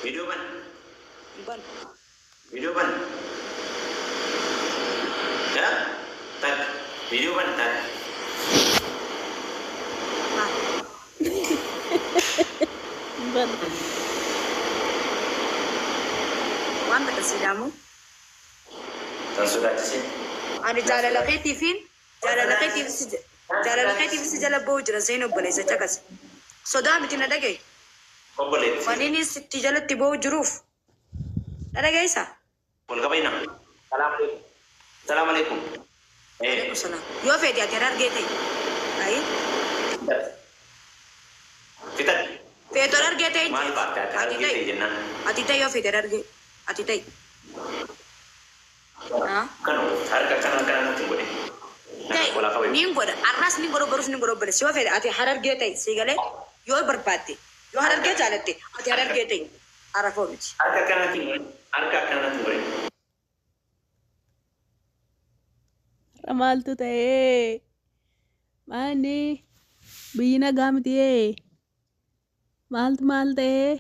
Viidiyoo bani. Hin banu. Viidiyoo bani. Haa? Takka. Viidiyoo bani takka. Maal? Hin banu. Waan takka sii dhaamu. Tan sodaachisin. Ani jaalala keetiifin jaalala keetiif si jaalala keetiif si jala ba'u jira seen obboleessa caqasi. Sodaa miti na dhaga'i. Obboleetti. Wanni inni sitti jalatti ba'u jiruuf na dhagaysa. Wal kabayna. Salaam alaikum. Salaam alaikum. Alaikum salaam. Yoo feete ati harargee ta'i. Ayi. Fitan. Feetu harargee ta'i. Maal baate ati Ati harargee ta'i. ta'e jennaan. Ati ta'i yoo feete harargee. Ati ta'i. Haa? Kanu harka kana kana natti hin godhin. Ta'i. Walaa kabayu. Niin godha. Arraas niin godha borus niin godha obboleessi. Yoo feete ati harargee ta'i. Sii galee yoo barbaadde yoo harargee jaalatte ati harargee ta'i. Arafoo miti. Harka kana natti hin godhin. Harka akkana natti hin godhin. Har'a maaltu ta'ee? Maanni biyyi nagaa mitiyee? Maaltu maal ta'ee?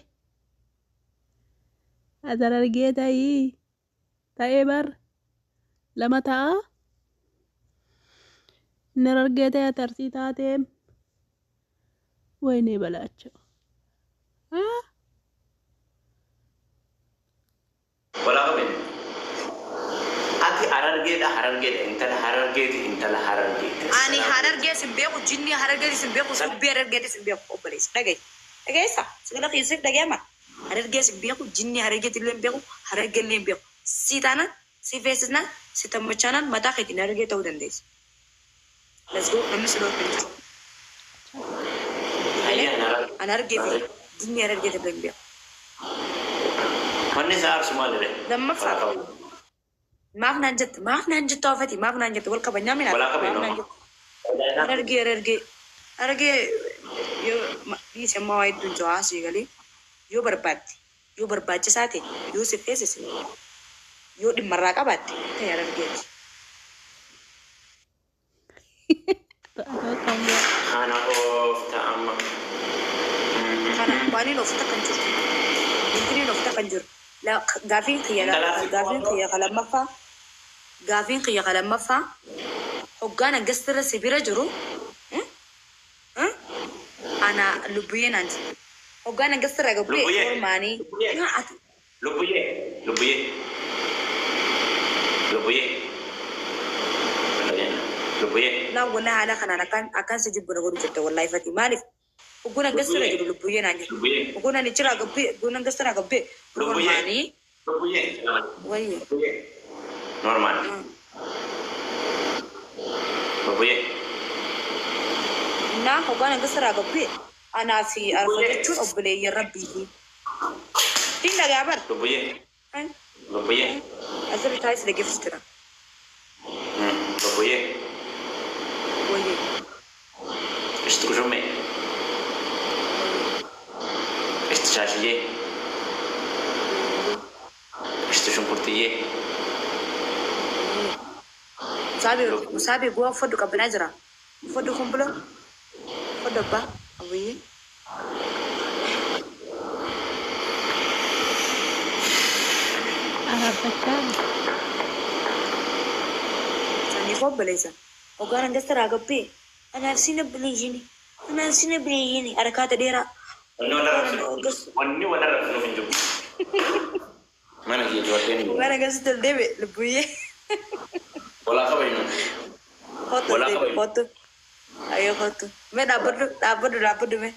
Ati harargee ta'ii? Ta'ee bar lama ta'a. Inni harargee ta'e ati arsii taateem. Wayinee balaachoo. Ah! Walaa kabaynu. Ati harargeedha harargeedha intala harargeeti intala harargeeti. Ani harargees hin beeku, jinnii harargeetis hin beeku, subbee harargeetis hin beeku obboleessa. Dhaga'i. Dhagayeessa? Sigala keessatti dhagayama. Harargees hin beeku, jinnii harargeetti illee hin beeku, harargee illee hin beeku. Si taanaan, si feesisnaan, si tammachaanaan mataa keetiin harargee ta'uu dandeessa. Let's go. Namni si dhorku hin jiru. Ayyaan harargee. Ani harargee fi jinnii harargeetti illee hin beeku. Wanni isaa aarsu maalidha? Lammaffaa. Walaa kabaynu. Maaf naan jette? Maaf naan jette oofati? Maaf naan jette? Wal kabajnaa minaa? Walaa kabaynu Maaf naan amma. jette? Harargee harargee harargee yoo dhiise ammaa waa hedduun jira asii galee yoo barbaadde yoo barbaachisaa ta'e yoo si feesise yoo dhimmarraa qabaatte ta'e harargeeti. Kana oofta amma. Kana waaniin oofta kan jiru. Intiniin oofta kan jiru. Gaafiin kiyya gaafiin kiyya ka lammaffaa gaafiin kiyya ka lammaffaa hoggaan hangastirra si bira jiru ana lubbuyyee naan jette. Hoggaan hangastirra gabbee Lubbuyyee. ormaanii Lubbuyyee. yaa ati Lubbuyyee. Lubbuyyee. Lubbuyyee. Lubbuyyee. Laa wallahi haala kanaan akkaan akkaan si jibbu na godhu jette wallahi fati maaliif hogguun hangastirra jiru lubbuyyee naan jette. Lubbuyyee. Hogguun ani jira gabbee hogguun hangastirra gabbee Lubbuyyee. ormaanii Lubbuyyee. wayye. Lubbuyyee. Normal. Lubbuyyee. Innaa hoggaan hangastirra gabbee anaa fi arfa jechuun obboleeyyan rabbiiti. Siin dhagaa bar. Lubbuyyee. Lubbuyyee. Asirri taa'ee si dhaggeeffatu jira. Lubbuyyee. Wayyee. Ishti kushummee. Ishti shaashiyyee. Ishti shunkurtiyyee. Musaabii guwaa uffadhu qabbanaa jira. Uffadhu kun bula. Uffadhu abbaa. Abbiyyee. Araarfachaa. Sanyii koo obboleessa. Hoggaan hangastirraa gabbee anaaf siin obboleeyyini. Anaaf siin obboleeyyini. Harkaata dheeraa. Wanni wal arrabsinu wanni wal arrabsinuuf hin jiru. Mana kiyya cufattee ni jiru. Hoggaan hangasitti ol deebi'e lubbuyyee. Walaa kabaynu. Kottu ol Walaa deebi'e kabaynu. kottu. Ayyoo kottu. Mee dhaabbadhu dhaabbadhu dhaabbadhu mee.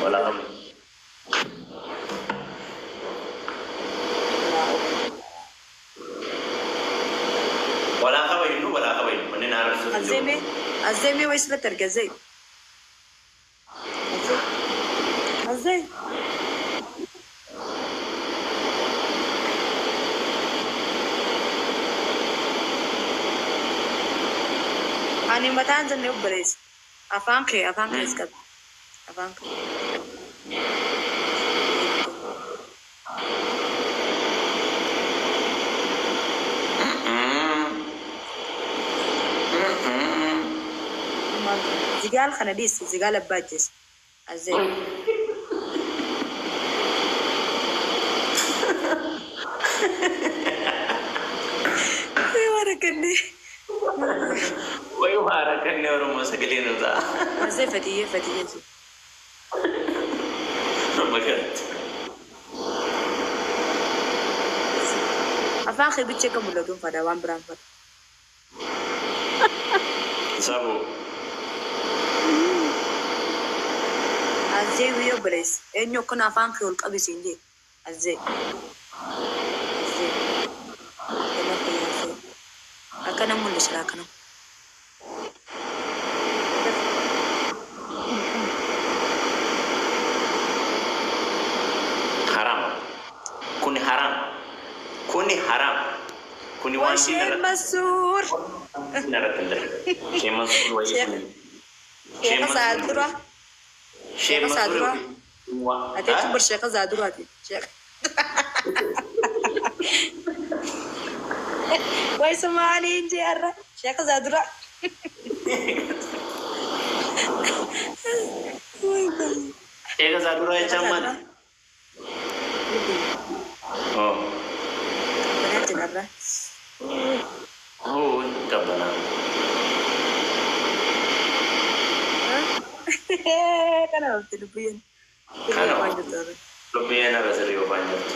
Walaa kabaynu. Walaa kabaynu walaa kabaynu. Wanni na arrabsuuf hin jiru. Azzeemee azzeemee wayii sirratti arge azzee. Azzee. Azzee. Ani mataan jenne obboleessa. Afaan kee as qabi. Afaan kee. Zigaal kana dhiisi zigaal abbaa ajjeesa. Azzee. Fatiyyee fatiyyee. Amma kanatti. Afaan kee bicha akka mul'atuun fada waan biraan fada. Sabu. Azee wiyyoo obboleessa. Eenyu akkana afaan kee ol qabisiin jee. Azee. Azee. Nama kiyya azee. Akkana mul'isa akkana. Haram. Kuni haram. Kuni haram. Kuni waan Shee Masuur. Irratti hin darbe. Shee Mansuur wayii kuni. Sheekha Saadura. Shee Sheekha Mansuur Saadura. wayii. Ati jechuun bar sheekha Saaduraati. Sheekha. Way Somaaliin jee har'a. Sheekha Saadura. Sheekha Saadura jechaan maali? Oh. Qabbanaa jira har'a. Oh, qabbanaa. Kana oofte lubbiyyeen. Kana Lubbiyyeen irra sirrii oofaan jirtu.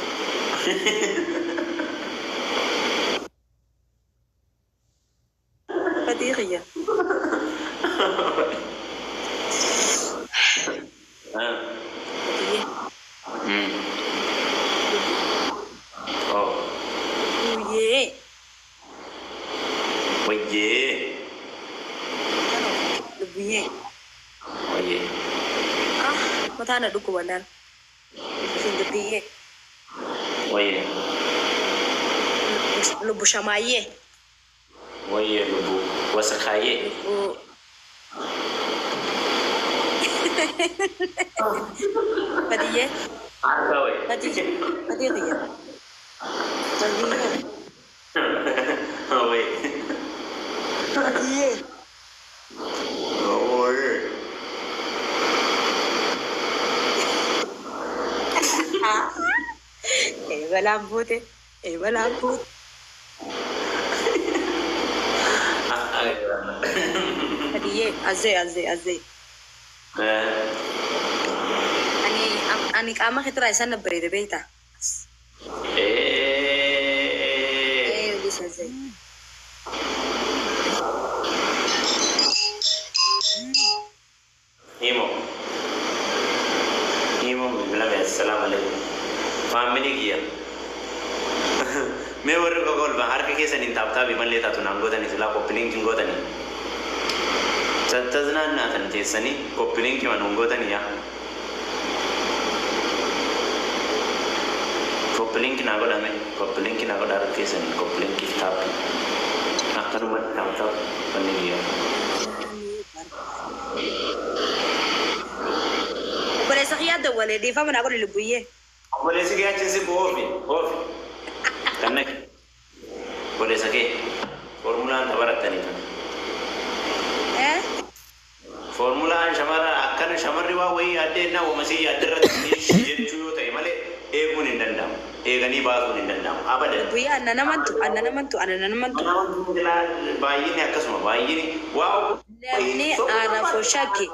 Fatii xiyya. Fatiyyee. Oh. Guyyee. Wayyee. Kana oofte lubbiyyee. Wayyee. Ah, mataa na dhukkuba naan. Lubbiyyee. Wayyee. Lubbu shamaayyee. Wayyee lubbu. Wasakaayyee. Lubbu. Fatiyyee. Harka wayi. Fatii. Fatii xiyya. Fatiyyee. Wayyee. Fatiyyee. Wayyee. Eebalaan buute. Eebalaan buute. Fatiyyee. Azee azee azee. Ani ani qaama keetirraa isaan na bareeda beektaa? Eh. Ee bisa azee. Imo. Imo bilbilame, assalamu alaikum. Family kiyya. Mee warri kokolfan harka keessaniin tap tap malee taatu naan gootanii silaa copy link hin gootanii. Tattazinaannaatan teessanii copy link manuun gootanii yaa. Copy link naa godhame, copy link naa godha harka keessaniin copy link fi tap. Akkanumatti tap tap wanni kiyya. Obboleessa kiyyaa dawwalee dhiifama naa godhe lubbuyyee. Obboleessi kee achi si oofi oofi. Kan naqe. Obboleessa kee foormulaan taphattanii tun. Eh? Foormulaan shamara akkana shamarri waa wayii yaaddee na uumasii yaadde irratti jechuu yoo ta'e malee eeguun hin danda'amu. Eeganii baasuun hin danda'amu. Abadan. Lubbuyyee anna namantu anna namantu anna namantu. Baay'inni akkasuma baay'inni waa. Namni arafoo shakke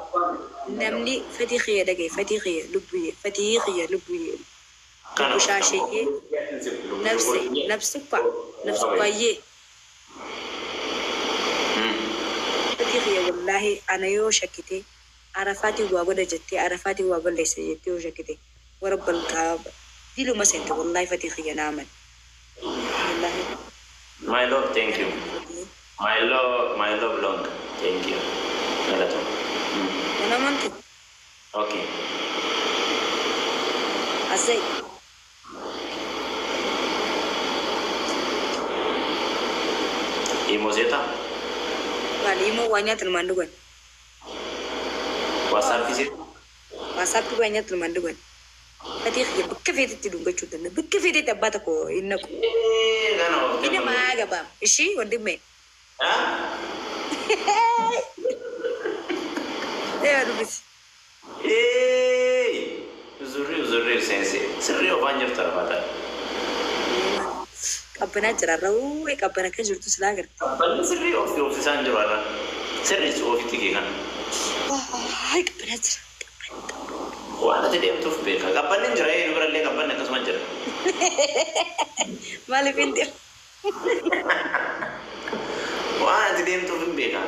namni fatii xiyya dhagaye fatii xiyya lubbuyyee fatii xiyya lubbuyyee. Lubbu shaasheyyee nafsi nafsukka nafsukkayyee. Fatii xiyya wallaahi ana yoo shakkite arafaatii waa godha jettee arafaatii waa balleessa jettee yoo shakkite warra balkaaba diluma seente wallaahi fatii xiyya naaman. Wallaahi. My love, thank you. My love long. Thank you. Galatoom. Namantu Okay. asai. Imo seeta? Maali immoo waa nyaata ilmaan dhugan. WhatsApp seeta? WhatsApp waa nyaata ilmaan dhugan. Fatii xiyya bakka feetetti dhungachuu danda'a. Bakka feetetti abbaa tokko hin naqu. Kana Inni maa gabaam. Ishii wandimee. Ah? Ee dubbisi. Hey! Zurri zurri seensi. Sirrii ofaan jirtu arfaata. Qabbanaa jira rawwee qabbana kan jirtu silaa agarte. Qabbanni sirrii ofi ofiisaan jiru har'a. Sirrii ofitti kee kana. Ay, qabbanaa jira. Waan ati deemtuuf beeka. Qabbanni hin jira, eenyu birallee qabbanni akkasuma jira. Maaliif hin deemu? Waan ati deemtuuf hin beekan.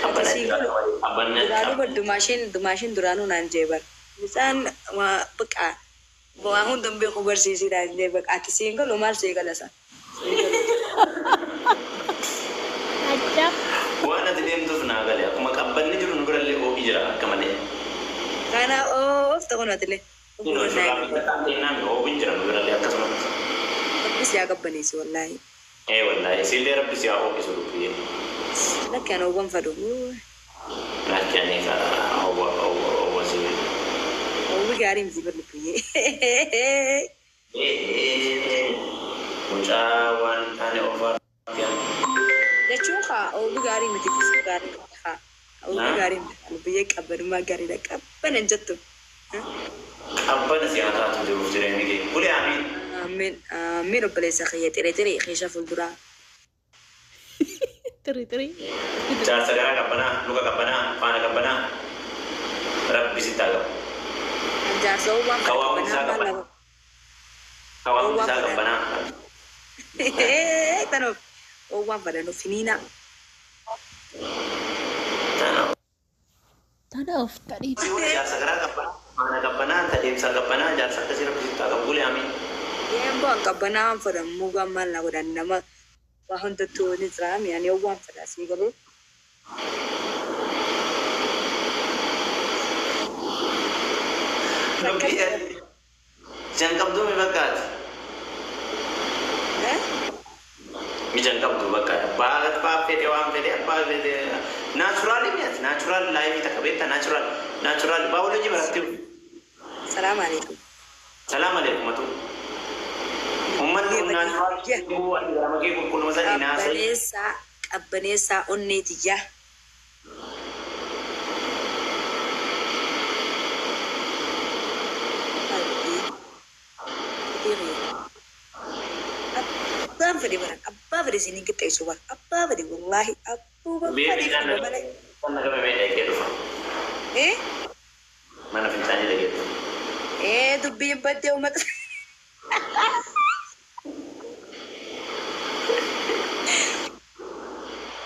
Qabbana Akkasii jira. galu. Qabbanni Duraanuu bar dumaashiin duraanuu naan jee bar. Isaan waa baqa waa hunda hin beeku barsiisidhaan jee baqa ati siin galu maal sii gala san. Ajab. Waan ati deemtuuf naa gale. Akkuma qabbanni jiru nu birallee ho'i jira akka malee. Kana oof ta'uu naatilee. Kun ho'i jira nu birallee akkasumatti. Rabbis yaa qabbaneessi wallaahi. Ee wallaahi isillee rabbi si haa ho'isu lubbiyyee. Lakki ani oowwan fadhu. Lakki ani hawwa hawwa hawwa si. Oowwi gaarii miti bar lubbiyyee. Mucaa waan hin taane ofaa. Jechuun kaa oowwi gaarii miti gaarii kaa. Oowwi gaarii miti lubbiyyee qabbanummaa gaariidha qabbana hin jettu. Qabbana si haa taatu jiruuf jireenyi kee. Ulee amiin. Amiin amiin obboleessa kiyya xiree xiree keessa fuulduraa. Tiri tiri. Jaarsa garaa qabbanaa, luka qabbanaa, faana qabbanaa. Rabbi si haa qabu. Jaarsa oowwaan Ka waa hundi isaa qabbanaa maal qabbanaa. lama. Ka waa hundi isaa qabbanaa. Tanaaf oowwaan fadhan finiina. Tana Tana of tadhii. jaarsa garaa qabbanaa, faana qabbanaa, tadeemsa qabbanaa, jaarsa akkasii rabbi si haa qabu. Ulee amiin. Yeemboo an qabbanaa waan fadhan mugaan maal na godhan nama waa hundattuu ni jira ani oowwaan fadha sii galee. Lubbii jan qabduu mi fakkaati? Mijan qabdu bakka abbaa fedhe waan fedhe abbaa fedhe natural mi'aati natural life takka beektaa natural natural baayoloojii barattee. Salaam alaikum. Salaam alaikum atu. Uummanni kun natural garama kee qulqulluma sadii naasa'e. Qabbaneessaa qabbaneessaa onnee tiyyaa. Abbaan fedhe baran abbaa fedhe isiniin qixxeessu bara abbaa fedhe wallaahi abbuma fedhe fedhe malee. Mana dhaqee dhufa. Eh? Mana fincaanii dhaqee dhufa. Eh dubbiin baddee uummata.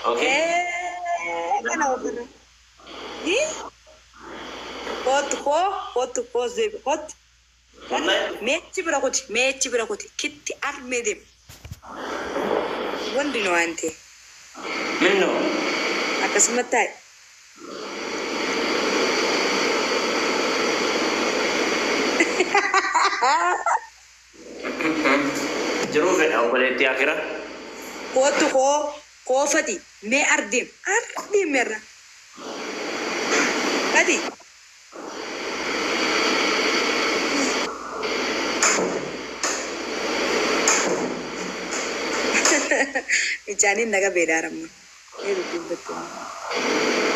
Okay. Eh kana ofirra. Eh? Kootu koo kootu koo zeebi kootu. Wallahi. Meechi bira kuti meechi bira kuti kitti armee deemu. Wanti nu waan ta'e Minno. akkasumatti taa'e. Jiruu fedha obboleettii akira. Kootu koo koofati mee ardeem ardeem irra. Ati. Ijaaniin naga beedaaramma. Ee dubbiin battee.